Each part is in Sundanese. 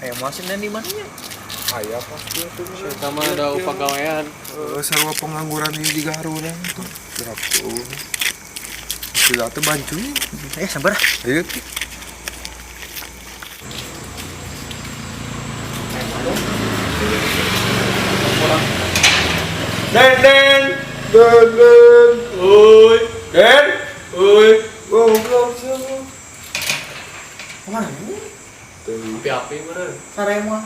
Aya masih dan di mananya? Aya pasti atuh. Sama ada pegawaian. Sarua pengangguran ini juga urang tuh. Berapa? Sudah tuh bancu. Sabar. Ayo. Den den den den. Oi. Den. Oi. Goblok semua. Kemana? Api-api meureun. Sarema.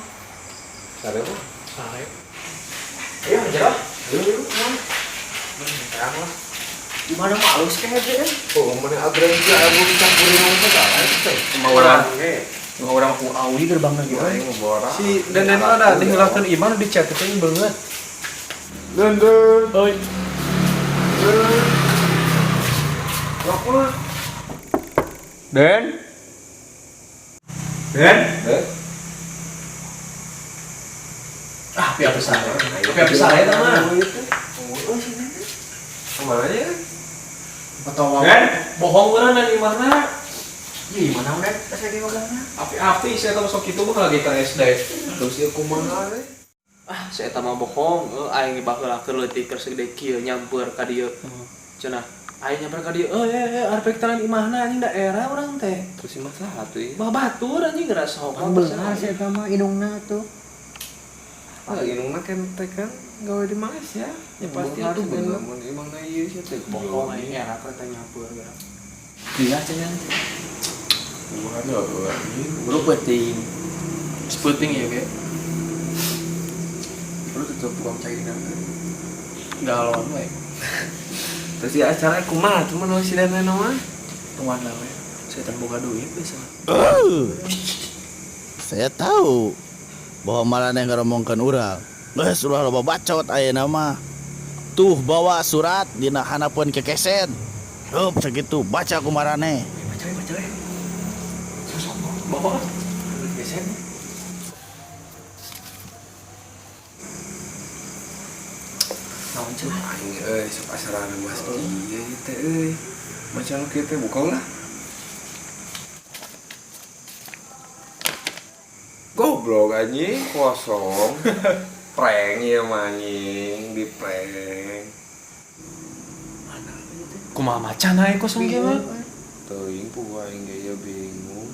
Sarema. Sare. Ayo ngejar ah. Ayo. Terang lah. Di mana mah alus kayak teh. Oh, mana agresi aku dicampurin sama segala teh. Mau orang. Mau orang ku awi gerbangna gitu. Aing mau Si Denden ada diheulakeun iman di chat itu banget. Den den. Oi. Den. Apa? Den. Den. Den. Ah, api-api sare. Api-api sare eta mah. Oh, sih Neng. Kemana ya? Atau Den, bohong meureun dan imahna. Iya, mana udah saya di magangna. Api-api saya tahu sok kitu mah lagi ke SD. Terus ya kumaha we? Ah, saya mah bohong, aing baheula keur leutik keur segede kieu nyamper ka dieu. Cenah, aing nyamper ka dieu, arpek taran imahna anjing daerah urang teh. Terus imah saha tuh ieu? Bah batur anjing geura sok. Beunghar sih eta mah indungna tuh. Ah, indungna kan teh kan gawe di Malaysia. Ya pasti Beunghar atuh sih, bener bener. mun imahna ieu sih teh Bohong aing era keur teh nyamper geura. Iya cenah. Kumaha heuh anjing. Buru penting. Sepenting ya ge. Perlu tutup buang cairna. Galon we. Terus ya acara kumaha tuh mah si Denden mah? Tungguan lah we. Setan boga duit bisa. Saya tahu bahwa maraneh ngaromongkeun urang. Geus ulah loba bacot ayeuna mah. Tuh bawa surat dina handapeun kekesen. Hup sakitu baca ku maraneh. Baca we, baca we. Bawa. Kekesen. Naon cenah? Aing euy sok asarana mas ieu teh euy. Macam kieu teh buka lah. Goblok anjing kosong. Prank ieu mah anjing, di prank. Kumaha macan aing kosong kieu mah. Teuing puguh aing ge ieu bingung.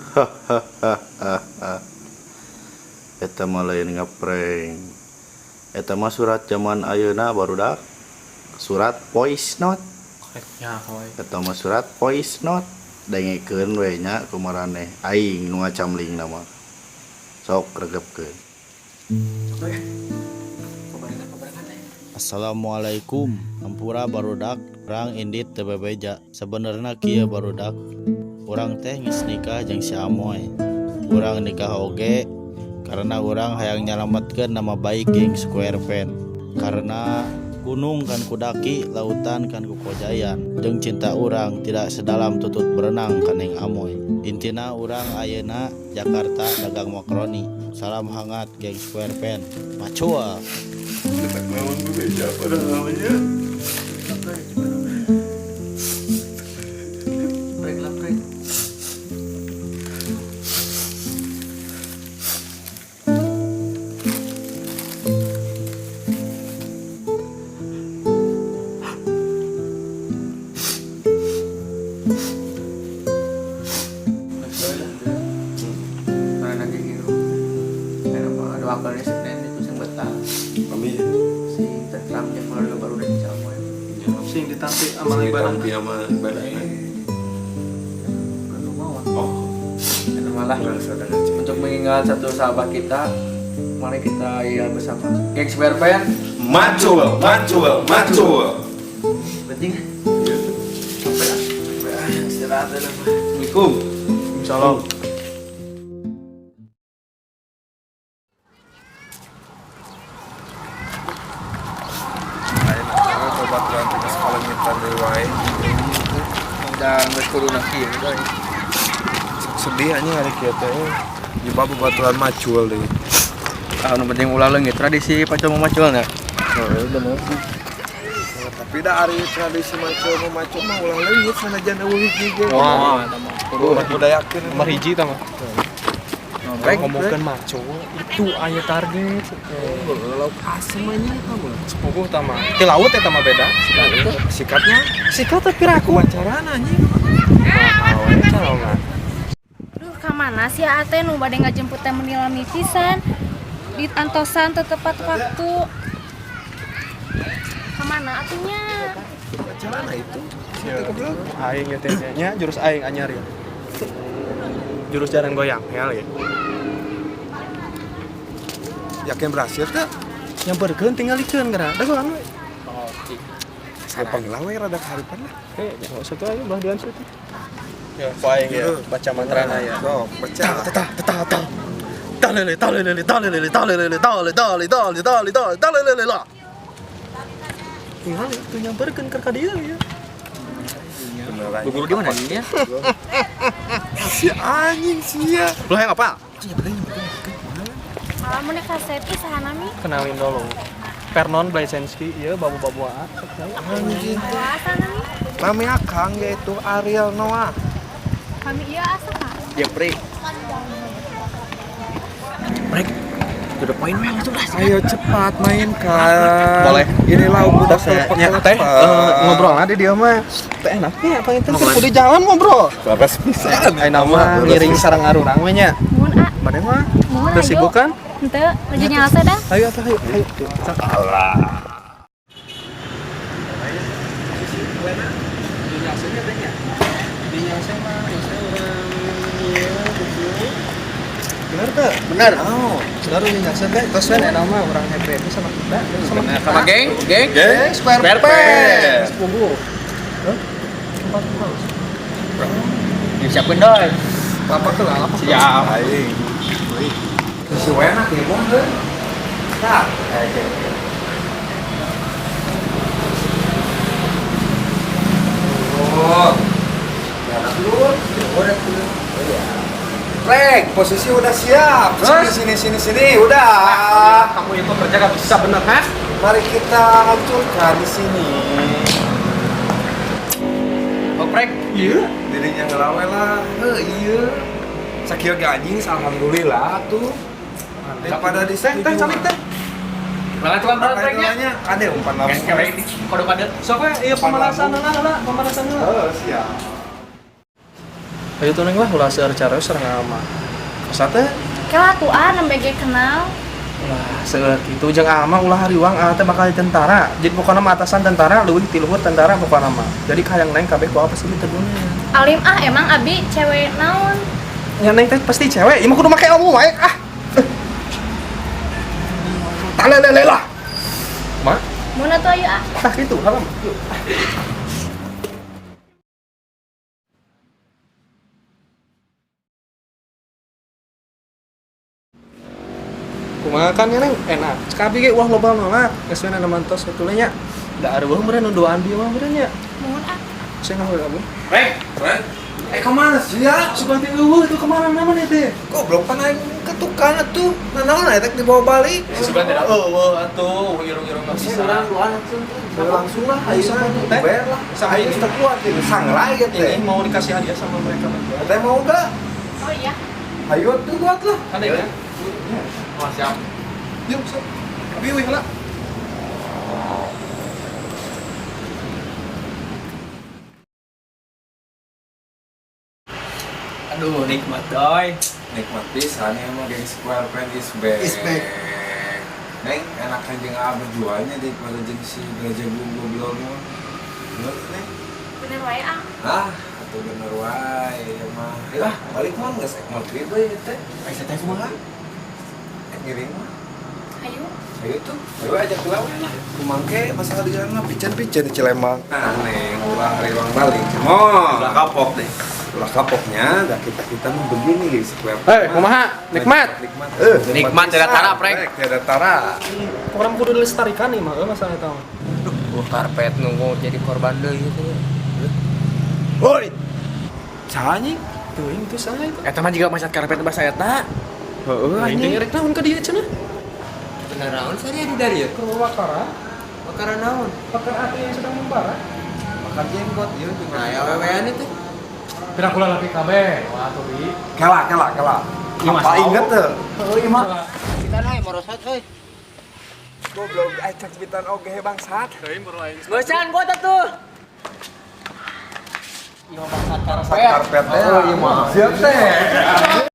Eta mah lain ngeprank. Eta mah surat zaman ayeuna barudak. Surat voice note. Nya we. Eta mah surat voice note. Dengekeun we nya ku maraneh. Aing nu ngacamlingna mah. Sok regepkeun. Sok we. Pabarengan pabarengan teh. Assalamualaikum, hampura barudak, urang indit teu bebeja. Sebenarna kieu barudak, urang teh geus nikah jeung si Amoy. Urang nikah oge karena urang hayang nyalametkeun nama baik geng Square Pen. Karena gunung kan kudaki, lautan kan kukojayan. Jeung cinta urang tidak sedalam tutut berenang ka Neng Amoy. Intina urang ayeuna Jakarta dagang makaroni. Salam hangat geng Square Pen. Macua. Naon bebeja pada namanya. Prank lah prank. Mana lagi gitu. Kenapa doakan Senin itu sing betah. Amin. Sing tentram jeung keluarga baru dan Samuel. Sing ditampi amal ibadah. Ditampi sama ibadahna. Belum mau. Oh, Dan malah kurang sadar aja. untuk mengingat satu sahabat kita, mari kita ya bersama. Geng Square Pen. Macul, macul, macul. Penting. Sampai lah. Istirahat dulu. Assalamualaikum. Salam. Ayo babaturan teh geus kalengitan deui wae. Udah geus kudu kieu euy. Sedih anjing hari kieu teh. Jumpa babaturan macul deui. Ah, nu penting ulah leungit tradisi pacul memacul nya. Heeh, bener sih. Tapi dah ari tradisi macul memacul mah ulah leungit sanajan eueuh hiji ge. Oh, eta mah. Kudu budayakeun. Nomor hiji tah mah. Ngomongkeun maco itu aya target. Lauk asem aja kamu. Sepuguh tama. Ti laut eta mah beda. Sikatnya Sikat teh piraku. wacarana anjing. Mahal we calongan. Duh, ka mana sih ate nu bade ngajemput teh meni lami pisan. Di antosan teu tepat waktu. Ka mana atunya? Wacarana itu. Aing ya teh nya jurus aing anyar ya. Jurus jarang goyang ya ya. Yakin berhasil teh? Nyamperkeun tinggalikeun geura. Da goyang we. Saya panggil we rada kaharipan lah. Eh, nggak usah tuh ayo belah dian situ. Ya, ku aing ya baca mantrana ya. Sok, baca. Ta ta ta. Ta lele ta lele ta lele ta lele ta lele ta lele ta lele ta lele ta lele lele la. Tinggal itu nyamperkeun ke ka dieu ya. Beneran. Guru di mana ini ya? Si anjing sia. Lu hayang apa? Malah mun kasep ih saha nami? Kenalin dulu. Vernon Blazenski, ieu babu-babu aa. Anjing. Wah, saha nami? Nami akang yaitu Ariel Noah. Kami ieu asa ka. Jepri. Break. To the point we langsung lah. Ayo cepat mainkan. Boleh. Ini lauk udah Nya teh ngobrol ada dia mah. Teh enaknya apa itu kudu jalan ngobrol. Baras pisan. Ayeuna mah ngiring sareng arurang we nya. Mun a, Maneh mah mun teu sibuk kan? Henteu, lagi nyalasa dah. Ayo atuh ayo ayo. Alah. Bener tuh? Bener. Oh, bener ini nyasa teh. Terus kan enak mah orang happy happy sama kita. Sama kita. Sama geng, geng. Geng Square Square Pants. Pants. Sepuluh. Hah? Empat belas. Disiapin doi. Apa tuh lah? Apa? Siap. Aing. Si enak ya, Bang. Tah. Oh. Ya, dulu. Udah dulu. Rek, posisi udah siap. Sini sini sini sini, udah. Kamu itu kerja gak bisa bener, ha? Mari kita hancurkan di sini. Oh, prek. Iya. Dirinya ngelawe lah. Heuh, iya. Sakieu ge anjing alhamdulillah tuh. Daripada di Teh, teh, calik teh. Malah tuh kan preknya. Ada umpan lambung. Kayak ini kode kode. Sok we, iya pemanasan lah, pemanasan lah. Heuh, siap. Ayo tuh neng lah, ulah seueur caranya sareng ama. Masa teh Kela atuh a nembe ge kenal. ulah seueur kitu jeung ama ulah hariwang a teh bakal di tentara. Jadi pokona mah atasan tentara leuwih ti luhur tentara pokona mah. Jadi kahayang neng kabeh ku apa sih teu dunya. Alim ah emang abi cewek naon? Nya neng teh pasti cewek, ieu mah kudu make ilmu wae ah. Talelele lah. Ma, Mun atuh ayo ah. tah kitu halam. Yuk. Kumaha kan nya neng enak. Cek abi ge ulah loba nolak. Geus we na mantos satulnya nya. Da areueuh meureun nu duaan dia mah meureun nya. Mun ah. Saya ngomong kamu. Prek. Eh kemana sih ya? Suka teh eueuh itu kemana namanya teh? Goblok pan aing ke tukang atuh. Nanaon eta dibawa balik. Sugan tidak. Eueuh atuh irung-irung nggak bisa. duaan langsung. Langsung lah, ayo Ayo, teh. bayar lah. Saya Aing geus teu kuat ini, sangrai gitu Ini teh. mau dikasih hadiah sama mereka berdua. Teh mau enggak? Oh iya. Ayo tuh buat lah. Ada ya? Oh, siap. Yuk, sok. Abi wih lah. Aduh, nikmat doi. Nikmat pisan emang geng Square Pen is back. Is back. Neng, enakan jeung A berduanya daripada jeung si Raja Goblok mah. Bener Neng? Bener wae ah. Ah, atuh bener wae ya mah. Ayo ah, balik mah geus ek maghrib we teh. Ai teh kumaha? Ek ngiring mah. Ayo. Ayo tuh, ayo ajak heula we lah. Kumangke masalah di jalan mah piceun-piceun di Cilembang. Nah, Neng, ulah rewang balik. Mo. Ulah kapok deh. Ulah kapoknya, dah kita mah begini geng Square. Hei, kumaha? Nikmat. Nikmat. Nikmat tiada pisan, tara, Prek. Tiada tara. Program kudu dilestarikan nih mah masalah eta mah. Duh, karpet nunggu jadi korban deui gitu. Woi. Saha anjing? Teuing itu saha itu? Eta mah juga macat karpet bahasa eta. Heeh Aing teh rek naon ka dieu cenah? Bener naon sari di dari ya? Ke bakara, Bakara naon? bakar api yang sedang membara. Bakar jenggot ieu Nah, ya wewean itu. Pira kula lebih kabeh. Wah, tuh bi. Kela kela kela. Apa inget tuh? Heuh ieu mah. Kita euy morosot euy. Goblok, ai cangcibitan oge bangsat. Geusan gua tuh. Ieu mah bangsat karpet. Karpet teh. Oh, ieu mah. Siap teh.